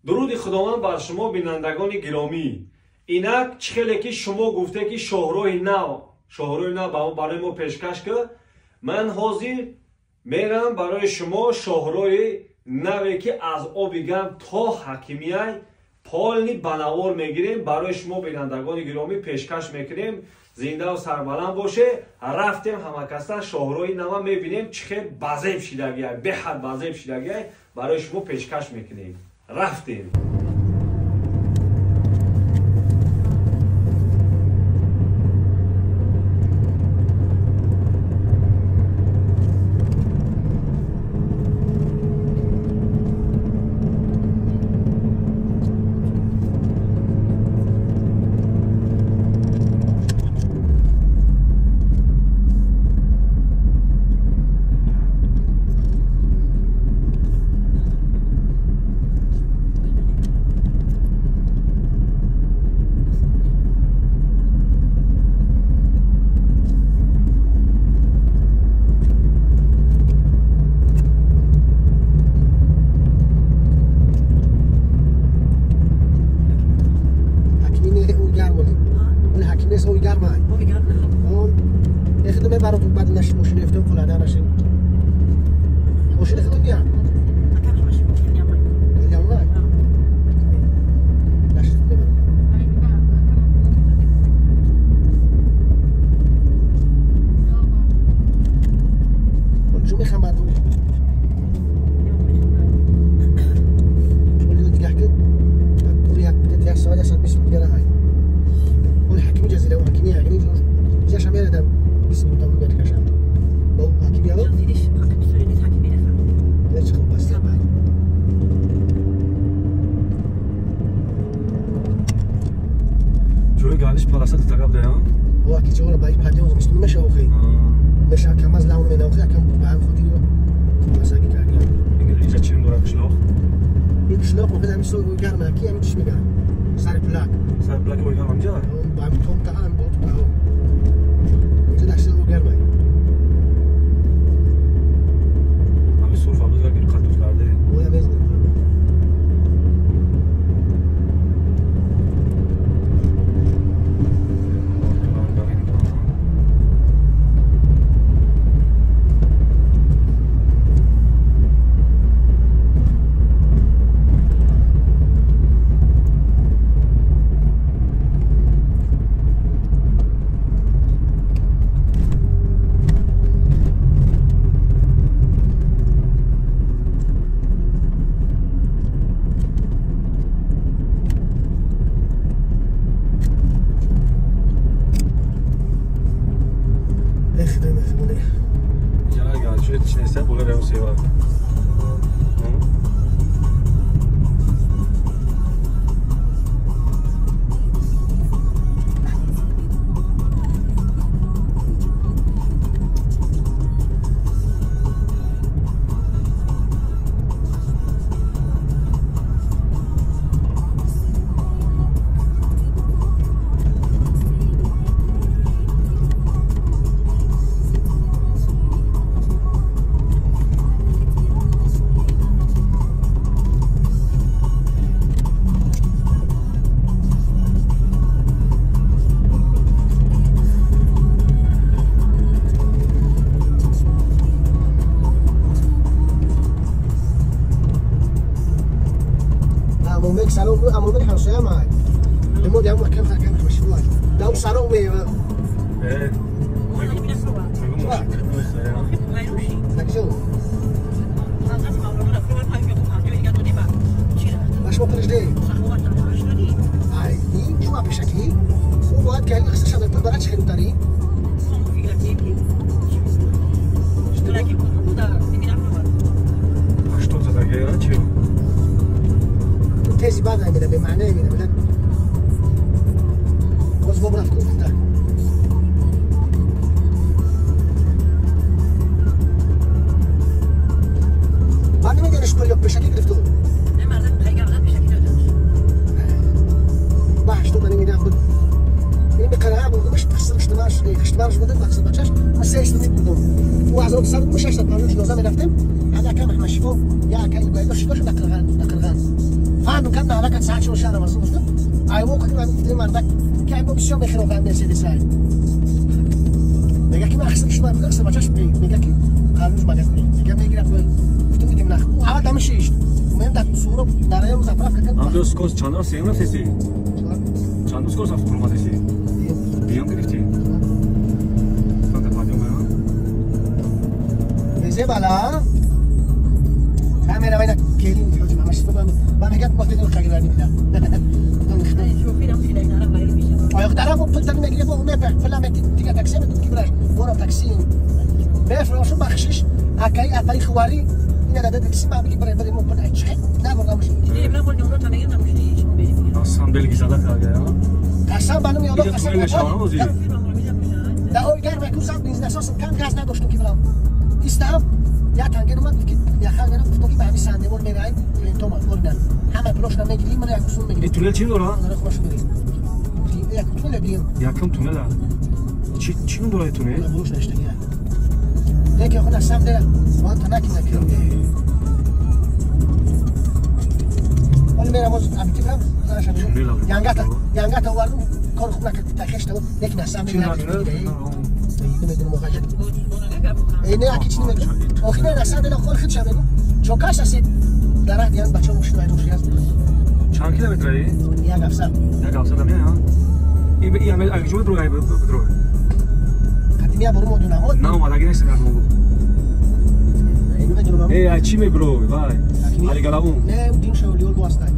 Дуруди Худованд бар шумо бинандагони гиромӣ. Инак чӣ хеле ки шумо гуфте ки шоҳроҳи нав барои мо пешкаш кард, ман ҳозир мерам барои шумо шоҳроҳи наве ки аз оби гарм то ҳакимияй полни банавор мегирем, барои шумо бинандагони гиромӣ пешкаш мекунем. Зиндаву сарбаланд боше. Рафтем ҳамакаса шоҳроҳи нава мебинем, чӣ хел базеб шидагиай, беҳад базеб шидагиай, барои шумо пешкаш мекунем. Рафтем. Фаҳмидам кам наҳлакат саат шуд шаҳр Рамазон гуфтам. Айво қадим гуфтам мардак ки айво бисёр мехӯрам Мерседес ай. Мега ки ман хисм шума мегӯям бачаш мега ки қарнуз магаз мега мегирад гуфтам дидем нах. Аввал дами шишт. Мем дар Суҳроб дар район заправка кардам. Ам дӯст скорость чанд рафт сеюм рафтеси? Чанд скорость рафт пурмадеси? Биём гирифтӣ? Фанта подъём а? Везе бала. Камера вайна келин ҳоҷи мамаш ба мегӯяд мо тедон хагирани мида. Оё дарам пул тани мегирӣ бо мепех пулам дига такси медод ки бураш борам такси мефурӯшу бахшиш акаи апаи хуварӣ ина дада такси ма бигӣ барай мо пул чӣ набурдамш. Асам белги зада карда қасам ба номи Аллоҳ қасам да ой гар мекусам бизнесосам кам газ надоштум ки бурам истам я тангер омад гуфт ки яхан мерам гуфтам ки ба ҳамин сандевор мераем клиентома орина ҳама пулошна мегирӣ ман як усул мегирӣ. Туннел чӣ дора? Худашо дорӣ. Якум туннел дигем. Якум туннел чӣ ном дора туннел? Булош наштагӣ. Лекин хона сам дера ман танаки накирам. Оли мерам оз абити брам занаша янгата янгата овардум кор хуб накард такешта лекин асам намедонам оғаҷа. Не аки чӣ намедонам. Охир насам дела хол хидша мегӯ. Чокаш асид дарахт ян бача мошин айдош яз. Чанд километр ай? Як ҳафтсад. Як ҳафтсад ам я? И ами агҷо бро ай бро. Қадимия бурум одунам. На омадаги нест аз мо. Э, ай чӣ мебро? Вай. Али галавун. Не, дин шавлиол бо астай.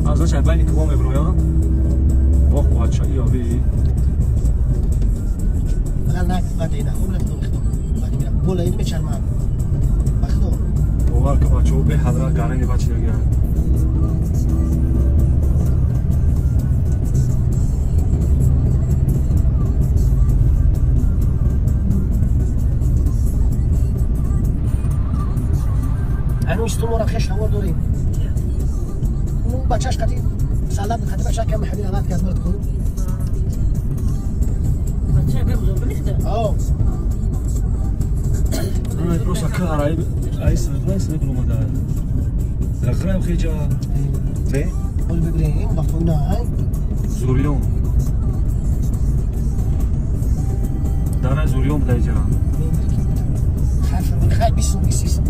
Аз значит байни кво мебро я? Бох бача иёби. Фақат на баъд ина хуб намедонам худо. Баъд мирам. Бола ин мечармам. Бахто. Бовар ки бачаҳо беҳадрат гарани бачи дагианд. Ҳанӯз ту моро хеш ҳавор дорем. Ӯ бачаш қати салаб қати бача кам ҳамин ават кард мард кун. Ау. Просто кар ай снаф снаф омада. Рахрам хеҷа. Не? Ол бибирем ба фона ай. Зуриён. Дара Зуриён даҷа. Хай бисум бисисум.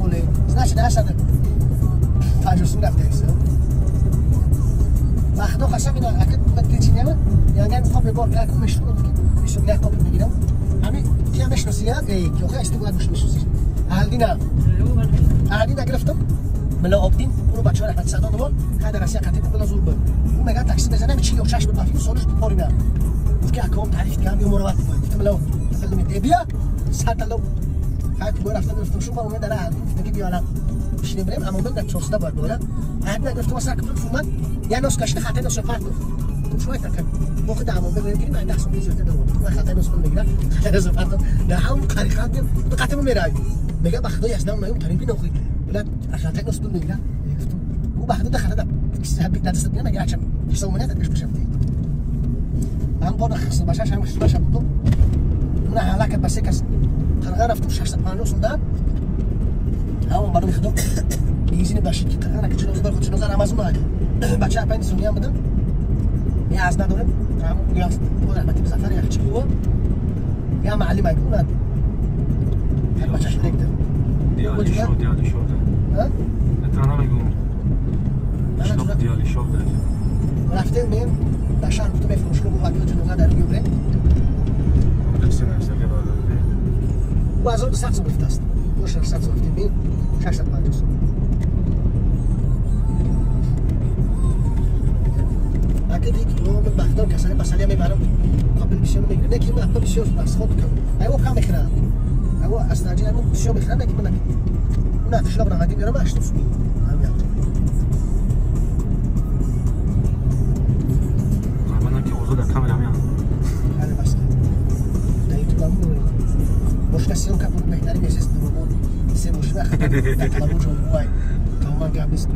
Боле, значит, асад панҷосум рафтаист. Ба худо қасам ина акад течиняма, янган қопи бор каку мешунам ки бисум як қопи мегирам. Ҳами тия мешносӣ, эй, ки охир исти бояд мешносӣ. Аҳалдина. Аҳалдина гирифтам. Мила Обдин, уро бачаҳо раҳмати садо дувор, хай дар Россия қатъи була зур буд. Ӯ мегӯяд такси мезанам, чи ё чашм бафи солиш порина. Гуфт ки аком таъриф кардам, ё моро вақт гуфтам мила Обдин, бия, сад доллар. Хай пул рафтам гирифтам шумо ман дар Аҳалдин гуфтам ки биё алан бишинем бирем, аммо дар 400 бояд бояд. Аҳалдина гирифтам сар куприк фурмад, я нос кашида хатаи носро парт гуфт. Гуфт шумо айтар кам. Мо худ амон бигирем гирим, ай 10 сом зиёда дорам. Ман хатаи нос пул мегирам, хатаи носро парт. Да ҳам қарихан қатъи меравӣ. Мега ба худо яснам мегӯм тарин бин охи. Блад хатаи нос пул мегирам. Гуфтам ӯ ба худо да хата да даст мегирам, мега ачам ҳисоб монад даш бишам. Ман бор хис башаш ҳам хис башам будум. Ман ҳалакат ба се кас қирға рафтум 650 сум дад. Ҳамон барои худо бензини башид ки қирға ки чиноза худ чиноза Рамазон ай. Бача апай низониям будам. Я аз надорем. Раҳмати Музаффар яхчи буд. Я маълим ай гунад. Ҳар бача шудекда. Диали шод, диали шод. Ҳа? Этрана мегӯм. Шинох диали шод. Рафтем бем дар шаҳр гуфтам мефурӯшгоҳ гуфт ҳабиба чиноза дар гӯ брем. Ӯ 1200 сом гирифтааст. Ӯ 600 сом гирифтем бин 650 сом. Акади ки ман бахдор касане масалия мебарам. Қабл бисёр мегирам. Не ки ман ҳатто бисёр расход кардам. Ай ӯ кам мехӯрад. Ай ӯ аз таҷи ай бисёр мехӯрад, не ки ман на қишлоқ равадӣ меорам 8 сом. Ҳамин. Ман ки озод камера меам. Ҳали бас. Дар ютуб ҳам мошина сиём капур беҳтари месест дурбон. Се мошина хатар дар талабо ҷон вай. Тамоман гап нест.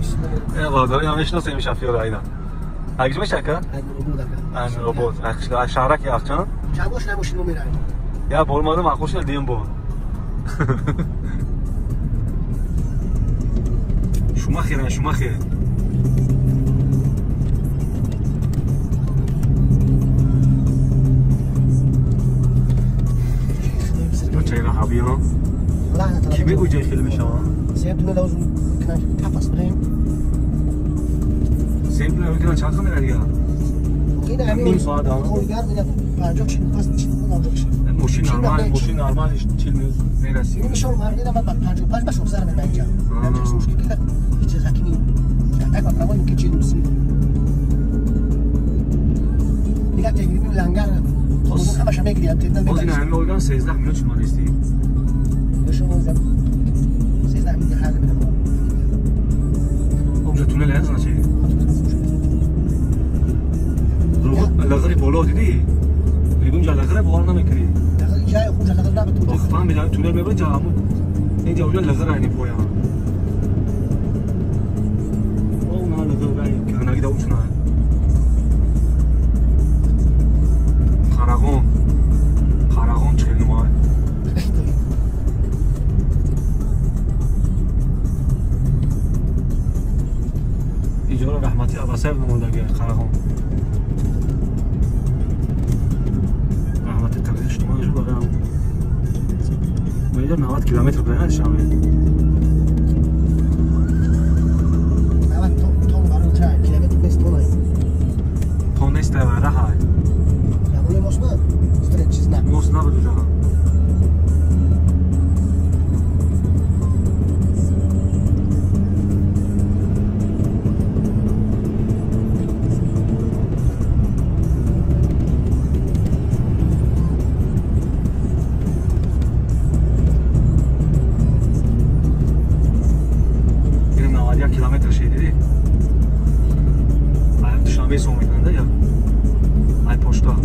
Э, бозор я мешносем шафиёр айна. Агж мешака? Ан робот. Шаҳраки Ахчан? Чанд мошина мошина меравем? Я бор мадам ахошина дим бор. Шумахер, Шумахер. بچه رحبی ها کی بگو جای خیلی میشه ها؟ سه دونه لازم کنن که تپس بریم. سه دونه میکنن چند تا میره دیگه؟ نیم ساعت ها. امیدوار میگم 50 40 پس 40 ماشین نرمال ماشین نرمال 40 میرسی. میشه مرگیدم بعد 55 بس سر من اینجا. همچین مشکل که هیچ حکیمی تک با پروانه که چی نیست. دیگه تگیریم لنگر همش هم میگیریم تیتن باز این همه اولگان 13 میلیون شما نیستی؟ شما 13 میلیون حل میدم. اونجا تونل هست نه چی؟ لغری بالا دیدی؟ میگم جا لغری باور نمیکنی. لغری جای اونجا لغری نبود. آخ فهمیدم تونل میبره جا همون اینجا اونجا لغری اینی پویا. اون ها لغری که نگیده اون چونه. قرقون قرقون چه نمای اینجا رو رحمتی عباسیف نمونده قرقون رحمتی تقریبا شما جو بگم اینجا 90 کیلومتر برای شما 90 تون برای چند کیلومتر نیست تون تون نیست راه موس نبود اونجا. اینم 91 کیلومتر شد دیدی؟ باید دوشنبه سو میکننده یا؟ ای پشتا.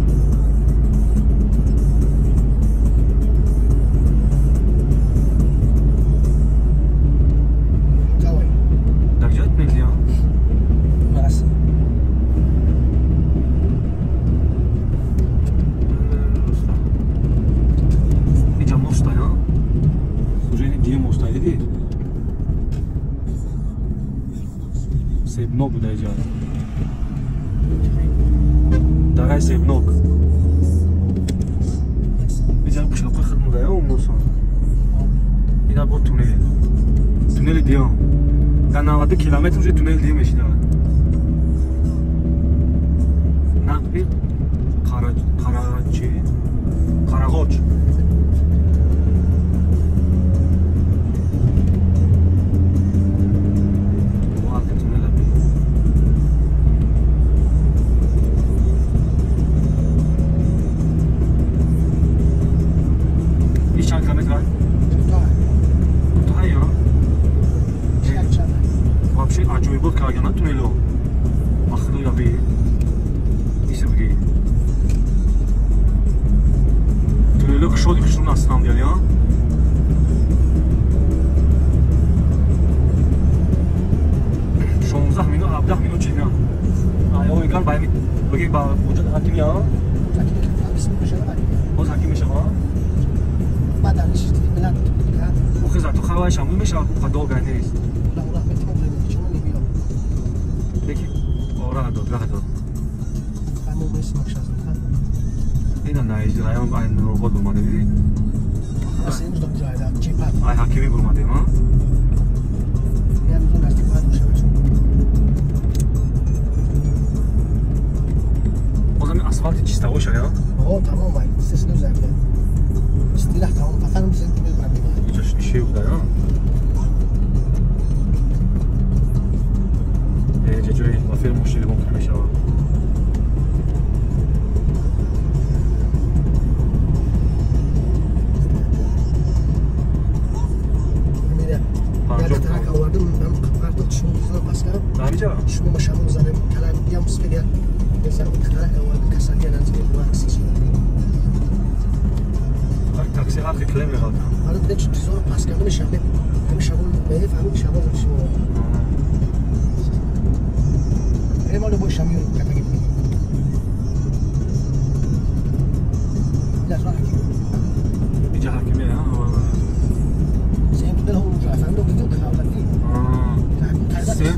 Себнок буда иҷа. Дараи Себнок. Иҷа қишлоқи худ буда ё мусон. Ина бо туннел. Туннели диём. Дар 92 километр уже туннели диём мешидад. Нақби Қарачи Қарағоч.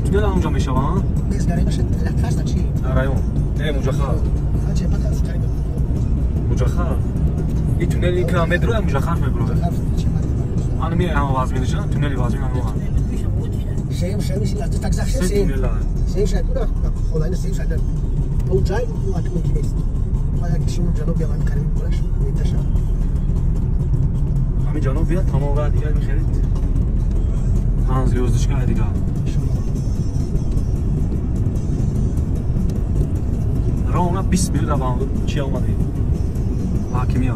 Туннел онҷо мешава? Район. Не, Муҷахар. Муҷахар. И туннели ки медроя Муҷахар меброяд. Ана ми ҳама вазминаша, туннели вазмин ҳама. Се туннела. Ҳамин ҷаноб биёд, тамом ва дигар мехелид. Панҷ звёздочка дигар. Ровно 20 минут ба чи омадем? Ҳакимия.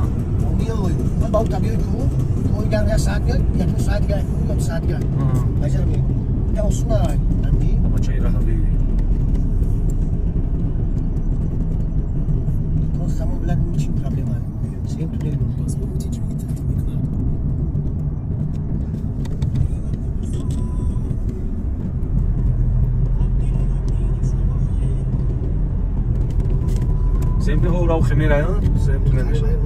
Бачаи раҳаби. Sempre ро хемираян, сем туннел мешавад.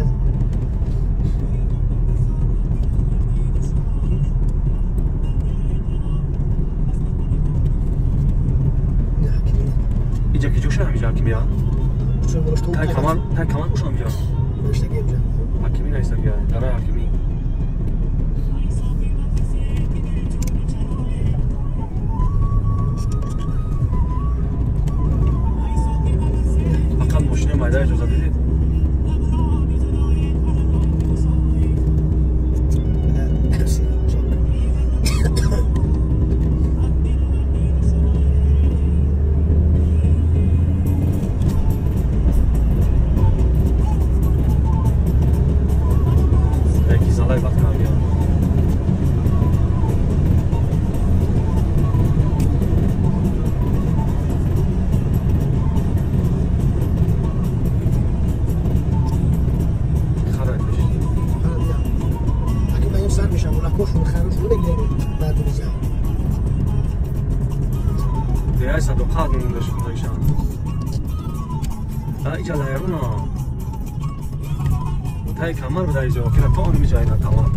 Иҷа ки ҷоша ҳамиҷа ҳакимия? Тай камар, тай камар боша ҳамиҷа. Ҳакимӣ наистагия, дараи ҳакимӣ. Фақат мошини майда иҷоза дидед? Тай камар буда иҷо, ки то он миҷайна тамом.